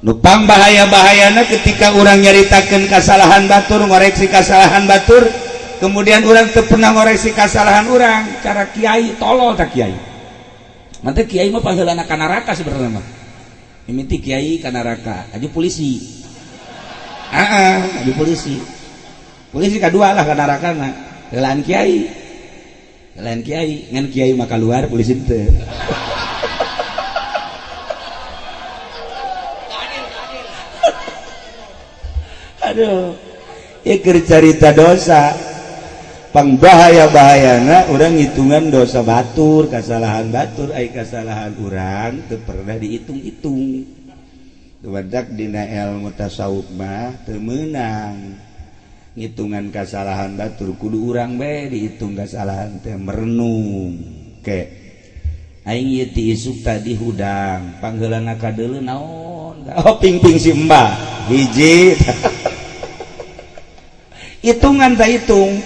Nupang bahaya-bahayana ketika urang nyaritakeun kasalahan batur, ngoreksi kasalahan batur, kemudian urang teu pernah ngoreksi kasalahan urang. Cara kiai tolol tak kiai. Nanti kiai mah pangheulana ka neraka sebenarnya mah. Mimiti kiai ka neraka, aju polisi. Heeh, aju polisi. Polisi kadua lah ka nerakana. Heulaan kiai. Heulaan kiai, ngan kiai mah keluar, polisi teu. Aduh, ieu carita dosa. Pangbahaya-bahayana urang hitungan dosa batur, kasalahan batur, ai kasalahan urang teu pernah dihitung-hitung. Tumadak dina ilmu tasawuf mah teu meunang ngitungan kasalahan batur, kudu urang bae dihitung kasalahan teh, merenung. Ke aing ieu ti isuk tadi hudang, pangheulana kadeuleu naon? Oh, ping-ping si Mbah hiji. Hitungan tak hitung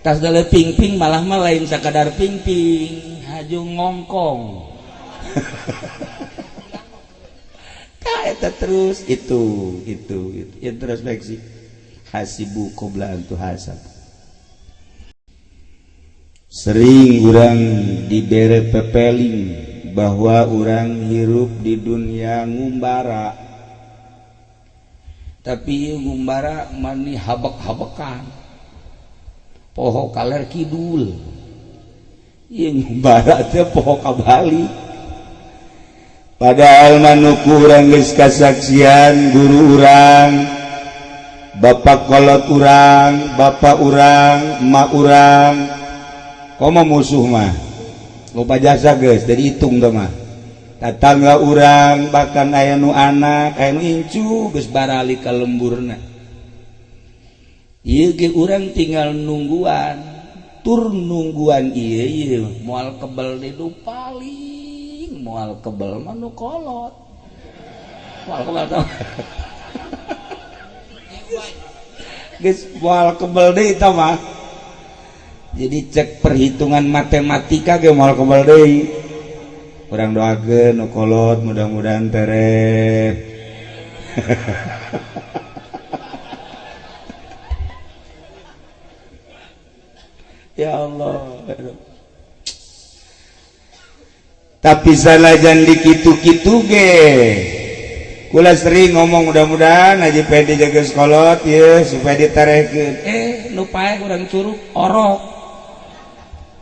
tas dale ping-ping, malah mah lain sakadar ping-ping, haju ngongkong. Eta terus itu introspeksi, hasibu qabla an tuhasab. Sering urang dibere pepeling bahwa urang hirup di dunia ngumbara, tapi ngumbara mani habek-habekan, poho kaler kidul. Ieu ngumbara teh poho ka Bali, padahal manuku urang geus kasaksian guru urang, bapak kolot urang, bapak urang, emak urang, komo musuh mah loba jasa geus dari hitung teh mah. Tatangga urang, bahkan aya nu anak, aya nu incu geus barali ka lemburna. Ieu ge urang tinggal nungguan, tur nungguan ieu ieu moal kebel di nu paling moal kebel mah nu kolot. Moal kebel tah. Geus moal kebel deui tah mah. Jadi cek perhitungan matematika ge moal kebel deui. Urang doakeun nu kolot mudah-mudahan tereh. Ya Allah. Tapi sanajan dikitu-kitu ge kula sering ngomong mudah-mudahan Haji Pedi jaga sekolot ya supaya diterehkeun. Nu paeh urang curug orok.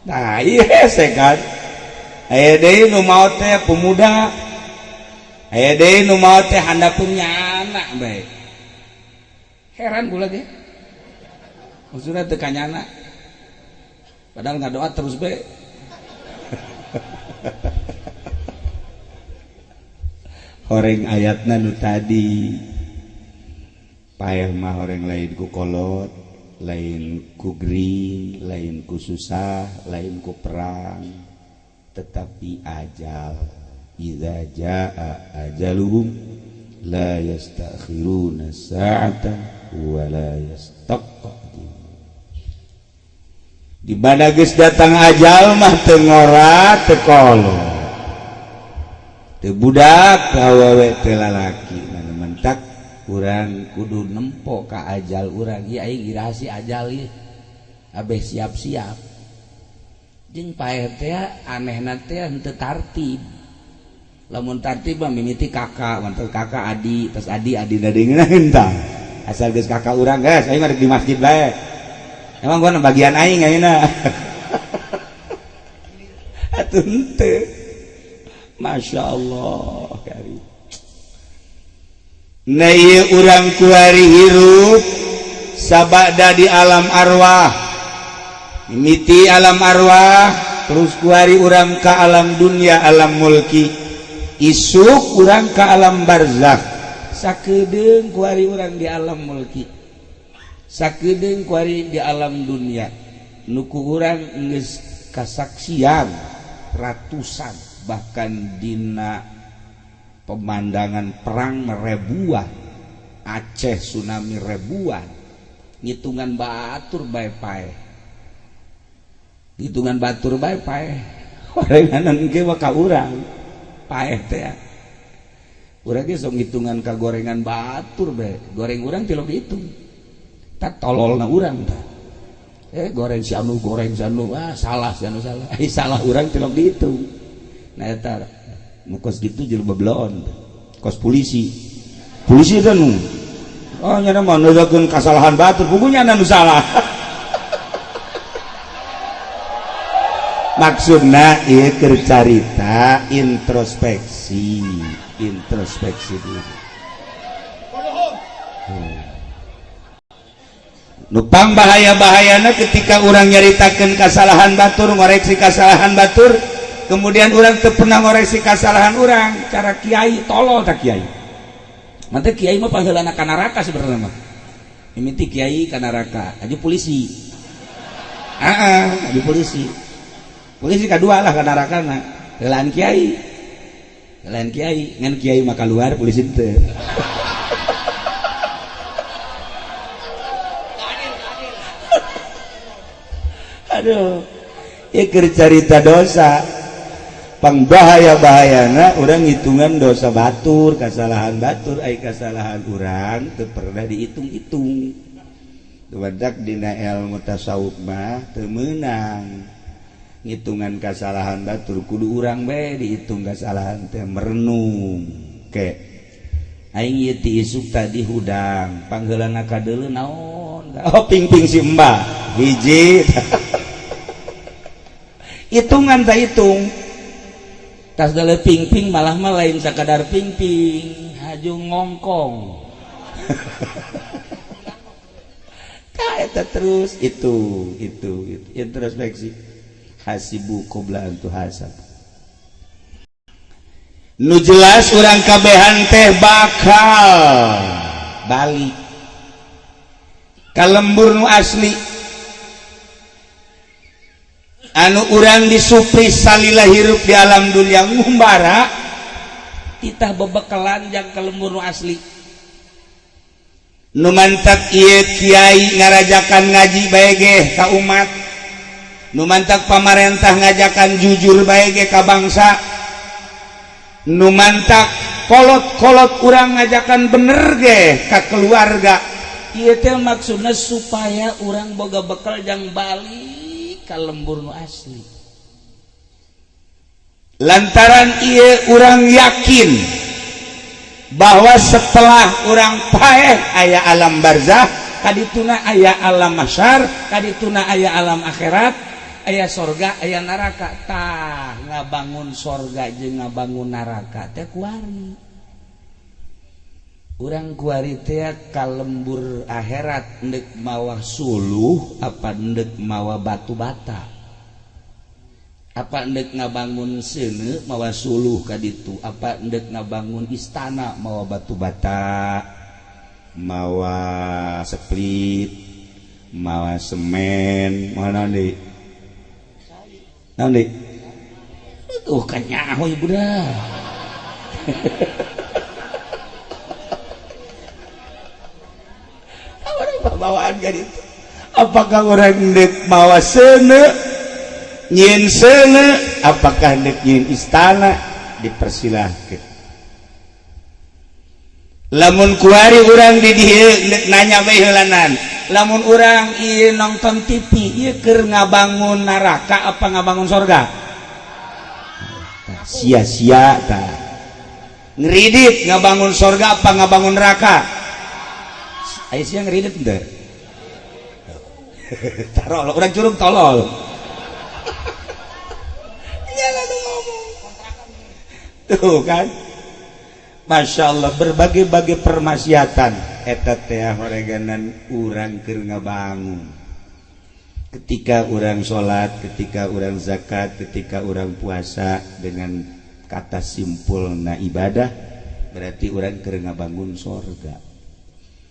Nah, iya sekat. Aya deui nu maot teh pemuda. Aya deui nu maot teh handapeun nyana bae. Heran kula ge. Maksudna teu kanyana. Padahal ngadoa terus bae. Horeng ayatna nu tadi. Paeh mah horeng lain ku kolot, lain ku gering, lain ku susah, lain ku perang, tetapi ajal. Idza jaa ajaluhum la yastakhiruna sa'ata wa la yastaqdimun. Di mana geus datang ajal mah teu ngora teu kolot, teu budak teu awewe teu lalaki. Mana mentak urang kudu nempo ka ajal urang. Ieu aing iraha si ajal ieu, abeh siap-siap. Jeung paeh teh anehna teh henteu tartib. Lamun tartib mah mimiti kakak, mantel kakak adi, terus adi adi dadingeuna henteu. Asal geus kakak urang geus aing mah di masjid bae. Emang gua bagian aing ayeuna. Atuh henteu. Masya Allah kari. Nah ieu urang kuari hirup sabada di alam arwah. Mimiti alam arwah terus kuari urang ka alam dunia, alam mulki. Isuk urang ka alam barzakh. Sakedeung kuari urang di alam mulki, sakedeung kuari di alam dunia. Nuku urang geus kasaksian ratusan, bahkan dina pemandangan perang ribuan, Aceh tsunami ribuan, ngitungan batur bae paeh, hitungan batur bae paeh. Orenganan ge mah ka urang paeh teh. Urang ge sok ngitungan ka gorengan batur bae. Goreng urang tilok dihitung. Tak tololna urang tah. Goreng si anu, goreng si anu, ah salah si anu salah. Salah urang tilok dihitung. Nah eta nu kos kitu jelema belon. Kos polisi. Polisi teh nu. Oh nya mah neukeun kasalahan batur, pugunya anu salah. Maksudna ieu keur carita introspeksi, introspeksi diri. Nupang bahaya-bahayana ketika orang nyaritakeun kasalahan batur, ngoreksi kasalahan batur, kemudian orang teu pernah ngoreksi kasalahan orang, cara kiai tolol tak kiai. Mantep kiai mah pangheulana ka neraka sebenarnya mah. Mimiti kiai ka neraka, aju polisi. Heeh, aju polisi. Polisi kadua lah ka nerakana. Heulaan kiai. Heulaan kiai, ngan kiai mah keluar polisi teu. Aduh, ieu keur carita dosa. Pangbahaya-bahayana urang ngitungan dosa batur, kasalahan batur, ai kasalahan urang teu pernah dihitung-hitung. Tumadak dina ilmu tasawuf mah teu meunang. Ngitungan kasalahan batur kudu urang bae dihitung kasalahan teh merenung. Ke aing ieu ti isuk tadi hudang, pangheulana kadeuleu naon? Oh ping-ping si Mbah hiji. Hitungan tak hitung. Tas dale ping-ping malah mah lain sakadar ping-ping, haju ngongkong. Ka eta terus itu introspeksi. Hasibu qabla an tuhasab. Nu jelas urang kabehan teh bakal balik ka lembur nu asli anu urang disupri salila hirup di alam dunia ngumbara titah bebekalan jang ka lembur nu asli. Nu mantak ieu kiai ngarajakan ngaji bae ge ka umat, nu mantak pamarentah ngajakan jujur bae ge ka bangsa, nu mantak kolot-kolot urang ngajakan bener ge ka keluarga. Ieu teh maksudna supaya urang boga bekal jang balik ka lembur nu asli. Lantaran ieu urang yakin bahwa setelah urang paeh aya alam barzah, kadituna aya alam mahsyar, kadituna aya alam akhirat, aya sorga aya neraka. Tah ngabangun sorga jeung ngabangun neraka teh kuari. Urang kuari teh ka lembur akhirat ndek mawa suluh apa ndek mawa batu bata, apa ndek ngabangun seuneu mawa suluh ka ditu, apa ndek ngabangun istana mawa batu bata, mawa split, mawa semen, mawa naon deui? Naon deui? Tuh kan nyaho ieu budak. Bawaan kan itu. Apakah orang ndek mawa seuneu nyieun seuneu, apakah ndek nyieun istana, dipersilahkeun. Lamun kuari urang di dieu ndek nanya bae heulanan. Lamun urang ieu nonton TV ieu keur ngabangun neraka apa ngabangun sorga? Sia-sia tah. Ngeridit ngabangun sorga apa ngabangun neraka? Aya sia ngeridit henteu? Tarol urang curug tolol. Iyalah nu ngomong. Tuh kan. Masya Allah berbagai-bagai permaksiatan eta teh horeganan urang keur ngabangun. Ketika urang salat, ketika urang zakat, ketika urang puasa, dengan kata simpulna ibadah berarti urang keur ngabangun sorga.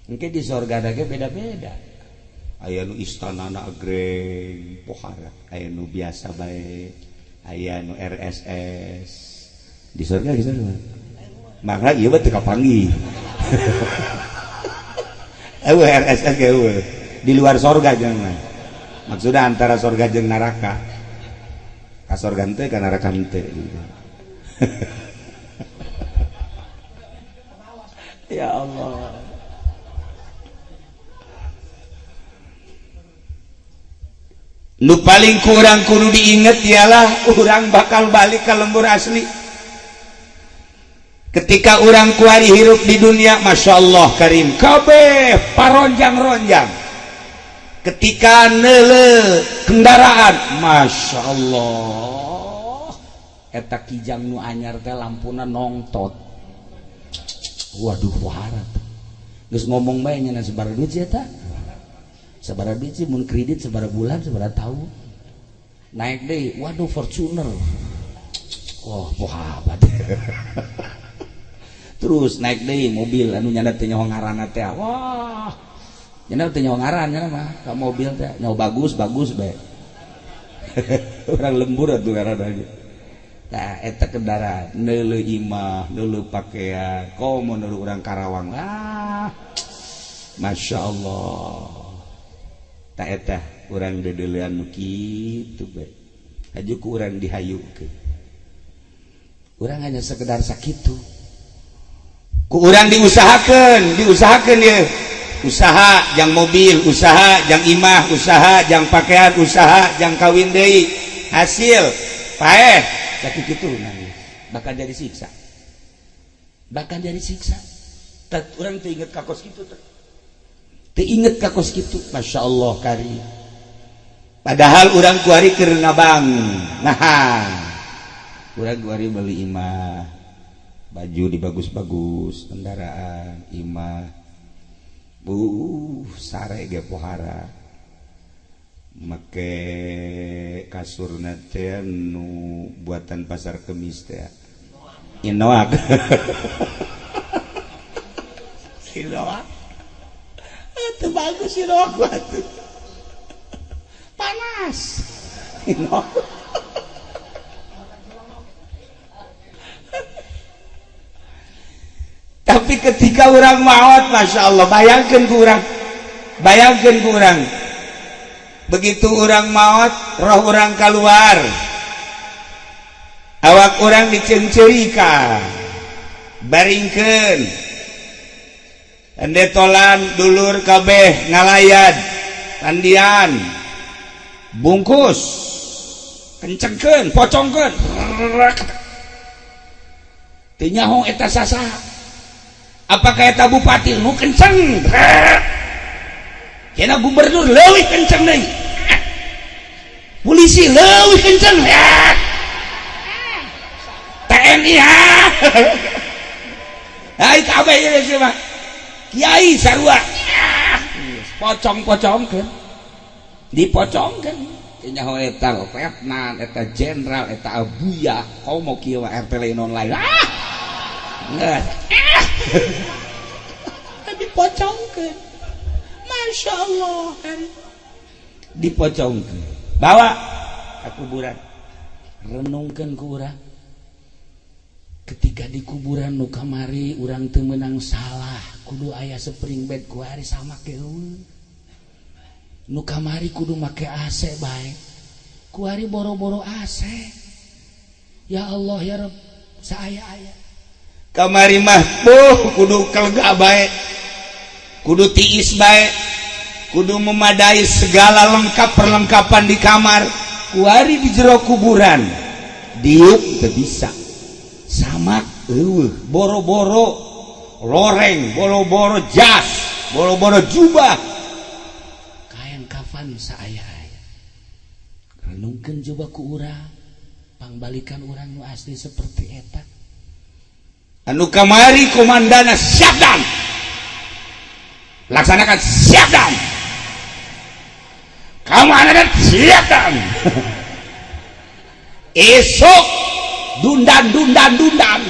Engke di sorga ge beda-beda. Aya nu istanana agreng pohara, aya nu biasa bae, aya nu RSS. Di sorga di sorga. Maka ieu mah teu kapanggih. Eueuh RSS ge eueuh. Di luar sorga jangan. Maksudnya antara sorga jeung neraka. Ka sorga henteu ka neraka henteu. Ya Allah. Nu paling kurang kudu diinget ialah urang bakal balik ke lembur asli. Ketika urang kuari hirup di dunia, Masya Allah karim, kabeh paronjang-ronjang. Ketika neule kendaraan, Masya Allah, eta kijang nu anyar teh lampuna nongtot. Waduh, waharat. Geus ngomong bae nya sabaraha duit sih eta? Sabaraha duit sih mun kredit sabaraha bulan sabaraha tahun? Naik deui, waduh Fortuner. Wah, pohabat. Terus naik deui mobil anu nyanda teh nyaho ngaranna teh. Wah. Nyanda teh nyaho ngaran nya mah ka mobil teh nyaho bagus-bagus bae. Urang lembur atuh ngaranna ge. Tah eta kendaraan neuleuh imah, neuleuh pakaian, komo neuleuh urang Karawang. Ah. Masya Allah. Tah eta urang deudeulean nu kitu bae. Haju ku urang dihayukeun. Urang hanya sekedar sakitu. Ku urang diusahakeun, diusahakeun ieu. Usaha jang mobil, usaha jang imah, usaha jang pakaian, usaha jang kawin deui. Hasil paeh sakitu kitu nangis. Bakal jadi siksa. Bakal jadi siksa. Tah urang teu inget ka kos kitu teh. Teu inget ka kos kitu, Masya Allah kari. Padahal urang kuari keur ngabang. Nah, urang kuari beli imah, baju dibagus-bagus, kendaraan, imah. Sare ge pohara. Make kasurna teh nu buatan pasar kemis teh. Inoak. Inoak. Itu bagus inoak batu. Panas. Inoak. Tapi ketika orang maot, Masya Allah, bayangkan ku orang, bayangkan ku orang. Begitu orang maot, roh orang keluar, awak orang dicencerikan, baringkeun, endetolan dulur kabeh ngalayad, tandian, bungkus, kencengkeun, pocongkeun, teu nyaho eta sasaha. Apakah eta bupati nu kenceng? Kena gubernur leuwih kenceng deui. Polisi leuwih kenceng. TNI ha. Ai kabeh ieu mah. Kiai sarua. Pocong-pocongkeun. Dipocongkeun. Nyaho eta letnan, eta jenderal, eta abuya, komo kieu mah RT lain online. Ah. Geus. Dipocongkeun. Masya Allah, dipocongkeun. Bawa ke kuburan. Renungkeun ku urang. Ketika di kuburan nu kamari urang teu meunang salah, kudu aya spring bed kuari sama eueuh. Nu kamari kudu make AC bae. Kuari boro-boro AC. Ya Allah ya Rabb, saaya-aya. Kamari mah kudu kelega bae, kudu tiis bae, kudu memadai segala lengkap perlengkapan di kamar. Kuari di jero kuburan diuk teu bisa, samak eueuh, boro-boro loreng, boro-boro jas, boro-boro jubah, kain kafan saaya-aya. Renungkeun coba ku urang, pangbalikan urang nu asli seperti eta. Anu kamari komandana siap dan laksanakan, siap dan kamu anak siap dan esok dundan dundan dundan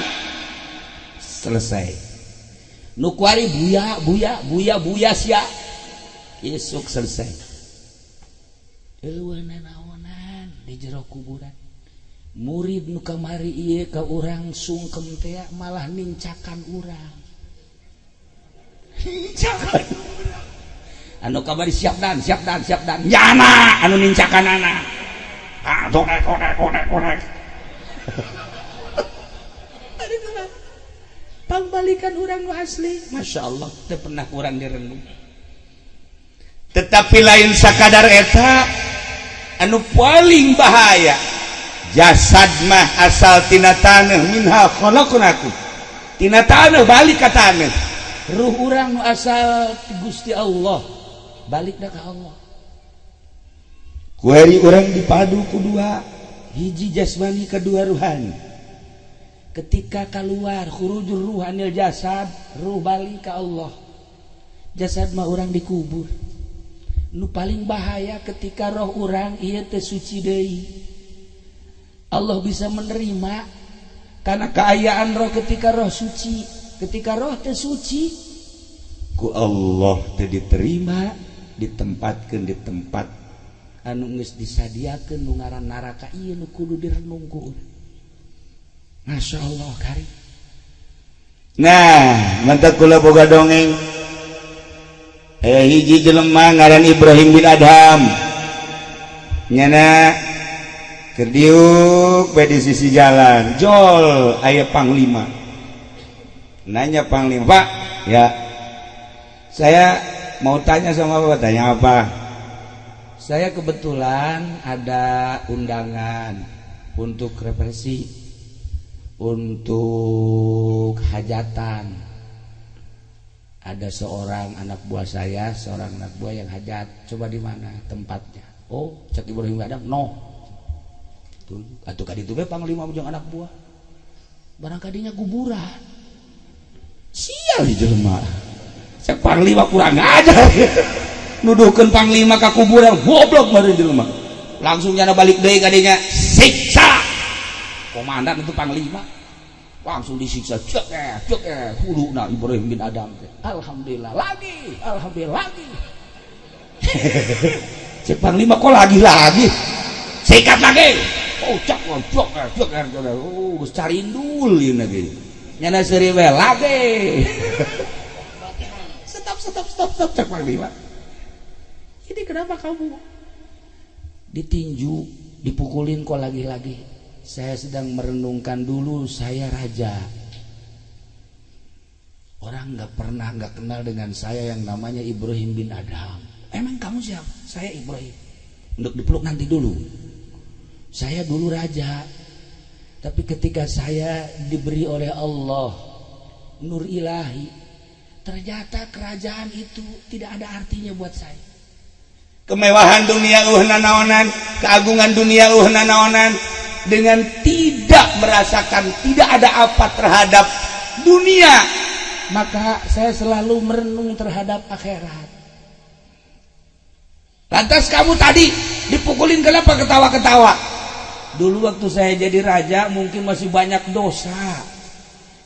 selesai. Nu kuari buya buya buya buya sia esok selesai. Eueuh nanaonan di jero kuburan. Murid nu kamari ieu ka urang sungkem teh malah nincakan urang. Nincakan. Anu kamari siap dan siap dan siap dan. Nyana anu nincakan anak. Ah korek korek korek korek. Aduh, pang Mengembalikan urang nu asli. Masya Allah, teu pernah kurang direnung. Tetapi lain sakadar eta, anu paling bahaya, jasad mah asal tina taneuh, minha khalaqnakum, tina taneuh balik ka taneuh. Ruh urang nu asal ti Gusti Allah balik ka Allah. Kuari urang dipadu ku dua, hiji jasmani, kedua ruhani. Ketika keluar khurujur ruhanil jasad, ruh balik ke Allah, jasad mah urang dikubur. Nu paling bahaya, ketika roh urang ieu teh suci deui, Allah bisa menerima karena keayaan roh ketika roh suci. Ketika roh teh suci, ku Allah teh diterima, ditempatkan di tempat anu geus disadiakeun, nu ngaran neraka. Ieu nu kudu direnung ku urang. Masya Allah kari. Nah, mantap, kula boga dongeng. Eh, hiji jelema ngaran Ibrahim bin Adham, nyana keur diuk bae di sisi jalan. Jol aya panglima. Nanya panglima, "Pak, ya, saya mau tanya sama Bapak." "Tanya apa?" "Saya kebetulan ada undangan untuk represi, untuk hajatan. Ada seorang anak buah saya, seorang anak buah yang hajat. Coba di mana tempatnya?" "Oh," cek Ibrahim Adam, "no." Tuh, atuh ka ditu panglima jeung anak buah. Barang kadinya kuburan. Sial di jelema. Cek panglima, "Kurang ajar. Nuduhkeun panglima ka kuburan, goblok meureun jelema." Langsung nyana balik deui kadinya, siksa. Komandan itu panglima langsung disiksa, cek eh cek eh huluna Ibrahim bin Adam teh. Alhamdulillah lagi, alhamdulillah lagi. Cek panglima, "Kok lagi lagi?" "Sikat lagi." Oh, cek cek cek cek, oh, geus carindul ieu lagi. Nyana seuri we lagi. "Stop, stop, stop, stop," cek panglima. "Ini kenapa kamu ditinju, dipukulin, kok lagi-lagi?" "Saya sedang merenungkan, dulu saya raja. Orang nggak pernah nggak kenal dengan saya yang namanya Ibrahim bin Adham." "Emang kamu siapa?" "Saya Ibrahim." Untuk dipeluk nanti dulu. "Saya dulu raja. Tapi ketika saya diberi oleh Allah nur ilahi, ternyata kerajaan itu tidak ada artinya buat saya." Kemewahan dunia euweuh nanaonan, keagungan dunia euweuh nanaonan, dengan tidak merasakan tidak ada apa terhadap dunia, maka saya selalu merenung terhadap akhirat. "Lantas kamu tadi dipukulin kenapa ketawa-ketawa?" "Dulu waktu saya jadi raja mungkin masih banyak dosa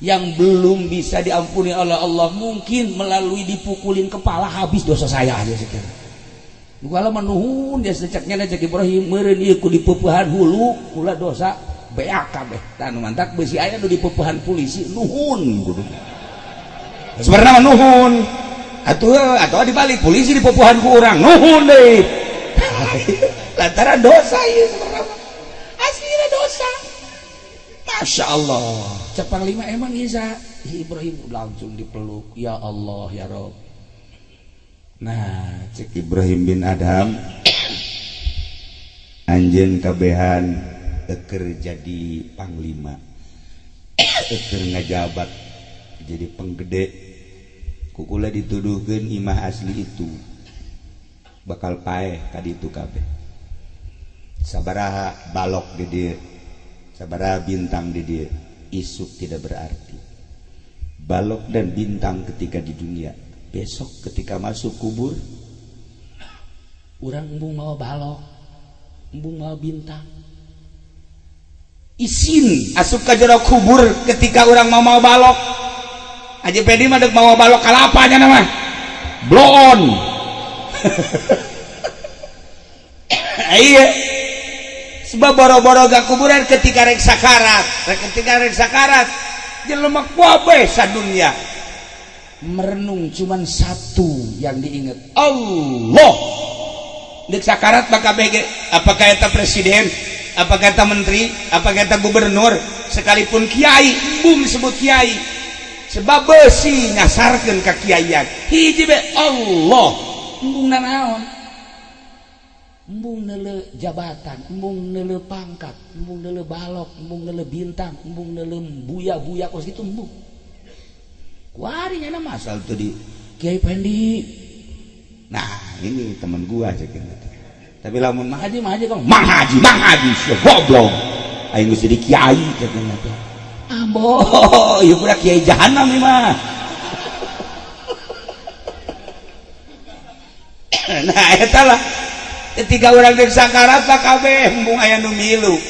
yang belum bisa diampuni oleh Allah. Mungkin melalui dipukulin kepala habis dosa saya aja sekarang." Kala menuhun dia seceknya cek Ibrahim, meureun ieu ku dipupuhan hulu kula dosa beak kabeh. Tah, nu mantak besi aya nu dipupuhan polisi, nuhun kudu. Sebenarnya mah nuhun. Atuh atau dibalik, polisi dipupuhan ku urang, nuhun deui. Lantaran dosa ieu sebenarnya. Aslina dosa. Masya Allah. Cek panglima, "Emang bisa?" Ibrahim langsung dipeluk. "Ya Allah, ya Rob." Nah, cek Ibrahim bin Adham, "Anjeun kabehan eker jadi panglima, eker ngajabat jadi penggede, kukula dituduhkeun imah asli itu bakal paeh ka ditu kabeh. Sabaraha balok di dieu, sabaraha bintang di dieu, isuk tidak berarti. Balok dan bintang ketika di dunia, besok ketika masuk kubur urang embung mau balok, embung mau bintang. Isin asup ka jero kubur ketika urang mau mau balok aja. Pedi mah dek mau balok kalapa nya nama bloon." Iya, sebab boro-boro gak kuburan, ketika rek sakarat, rek ketika rek sakarat, jelema kabeh sadunya merenung, cuman satu yang diingat, Allah. Dek sakarat maka BG, apakah eta presiden, apakah eta menteri, apakah eta gubernur, sekalipun kiai, embung disebut kiai. Sebab besi nyasarkeun ka kiaian. Hiji be Allah, embung naon? Embung neuleu jabatan, embung neuleu pangkat, embung neuleu balok, embung neuleu bintang, embung neuleu buya-buya kos kitu embung. Kuari nya masal tuh di Kiai Pendi. Nah, ini teman gua cek gitu. Tapi lamun Mang Haji, Mang Haji kamu, Mang Haji, Mang Haji, sia goblok. Aing geus jadi kiai cek gitu. Ambo, ieu budak kiai jahanam ieu mah. Nah, eta lah. Ketika urang geus sakarat kabeh embung aya nu milu.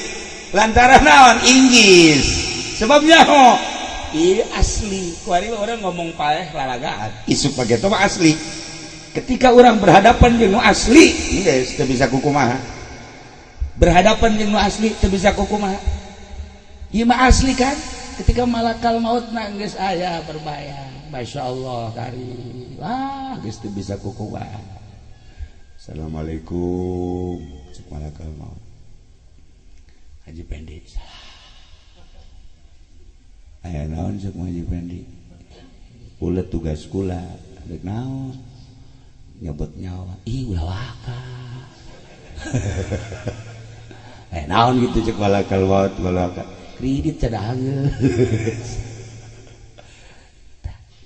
Lantaran naon? Inggris. Sebabnya ho, ieu asli. Kuari orang ngomong paeh lalagaan. Isuk pake mah asli. Ketika orang berhadapan jeung nu asli, geus teu bisa kukumaha. Berhadapan jeung nu asli teu bisa kukumaha. Ieu mah asli kan? Ketika malakal maut na geus aya berbayang. Masyaallah kari. Wah, geus teu bisa kukumaha. Assalamualaikum. Cek malakal maut. Haji Pendi. Aya naon cek Haji Pendi? Ulet tugas kula, rek naon? Nyebut nyawa. Ih, ulah waka. Naon gitu cek malakal maut, malakal. Kredit cadah geus.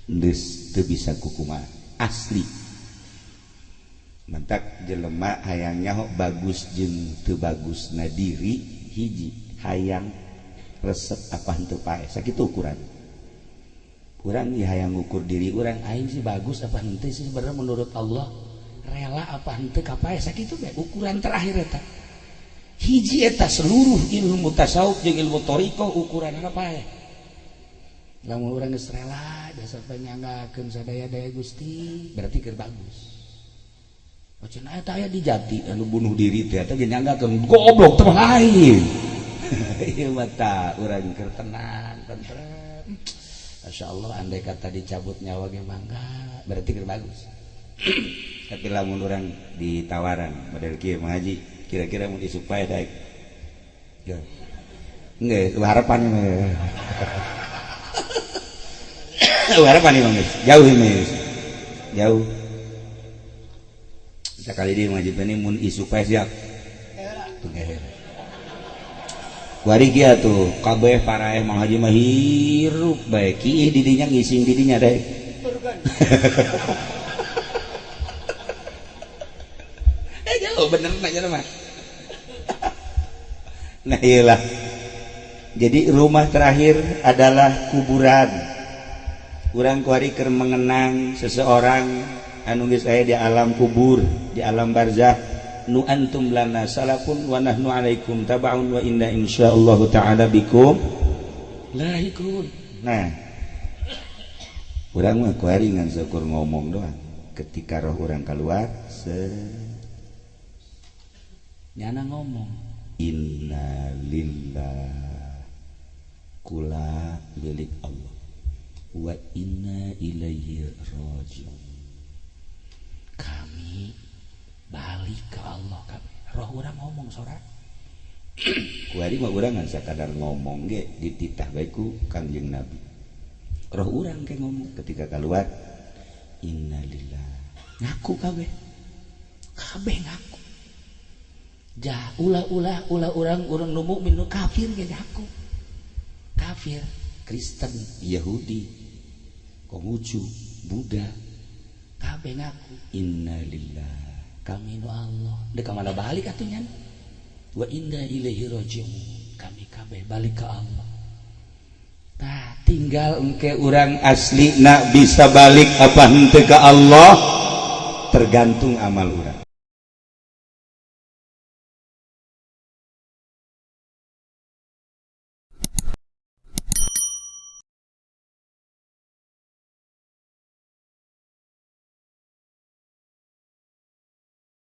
Geus teu bisa kukumaha. Asli. Mentak jelema hayang nyaho bagus jeung teu bagus na diri hiji hayang resep apa henteu pae sakitu ukuran. Urang ieu hayang ngukur diri urang aing sih bagus apa henteu sih sebenarnya menurut Allah, rela apa henteu ka pae sakitu bae ukuran terakhir eta. Hiji eta seluruh ilmu tasawuf jeung ilmu thariqah ukuranna pae. Lamun urang geus rela dasar panyanggakeun sadaya-daya Gusti berarti keur bagus. Cenah eta aya di jati anu bunuh diri teh eta ge nyanggakeun goblok teh lain. Ieu mah tah urang keur tenang tentrem. Masyaallah andai kata dicabut nyawa ge mangga berarti keur bagus. Tapi lamun urang ditawaran model kieu Mang Haji kira-kira mun isuk pae daek. Ya. Geus harapan mah. Harapan mah geus jauh mah. Jauh. Sekali dia wajib ini mun isuk pae siap. Kuari kieu tuh kabeh paraeh Mang Haji mah hirup bae kiih di dinya ngising di dinya deh. Jauh bener nanya mah. Nah iyalah. Jadi rumah terakhir adalah kuburan. Urang kuari keur mengenang seseorang anu geus aya di alam kubur, di alam barzah. Nu antum lana salafun wa nahnu alaikum tabaun wa inna insyaallah ta'ala bikum lahikun. Nah, urang mah kuari ngan syukur ngomong doang. Ketika roh urang keluar se nyana ngomong inna lillah kula milik Allah wa inna ilaihi rajiun. Kami balik ke Allah kami. Roh urang ngomong sora. Kuari mah urang ngan sakadar ngomong ge dititah bae ku Kangjeng Nabi. Roh urang ke ngomong ketika keluar innalillah. Ngaku kabeh. Kabeh ngaku. Jah ulah-ulah ulah urang urang nu mukmin nu kafir ge ngaku. Kafir, Kristen, Yahudi, Konghucu, Buddha, kabeh ngaku innalillah. Kami nu Allah. Dek ka mana balik atuh nya? Wa inna ilaihi rajiun. Kami kabeh balik ke Allah. Tah tinggal engke urang asli nak bisa balik apa henteu ka Allah tergantung amal urang.